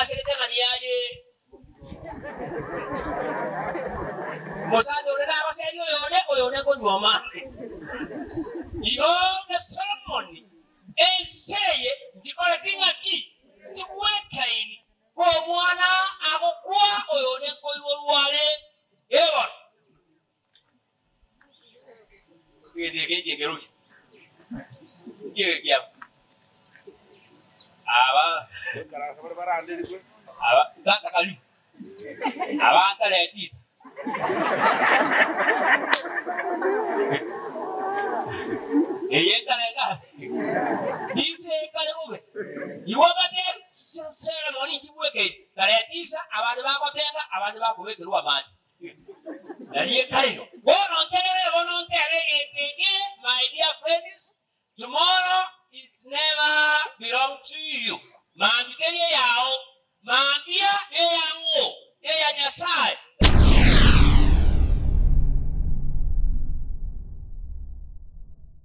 asirete ng'a niaye. Omosacha onde nagoseria oyonde, oyonde nkonyuoma are. Igo na Solomoni ense eye nchikoreti ng'aki? Nchigwekaini komwana agokwa oyonde nkoiborwa are. Ee bono. Egento eke nkekeroki, nkiege kiabo. Aba aba tata karibu, abantareti isa. Eye ntareta inse ekare bobe. Igo batebie ceremony nchibwekeire, tareta isa, abande bagotenga, abande bakobekerwa amache. Nari ekarero. Bono ntegerere bono ntebe egento eke, my dear friends, tomorrow is never belong to you. Mambia teri eyao.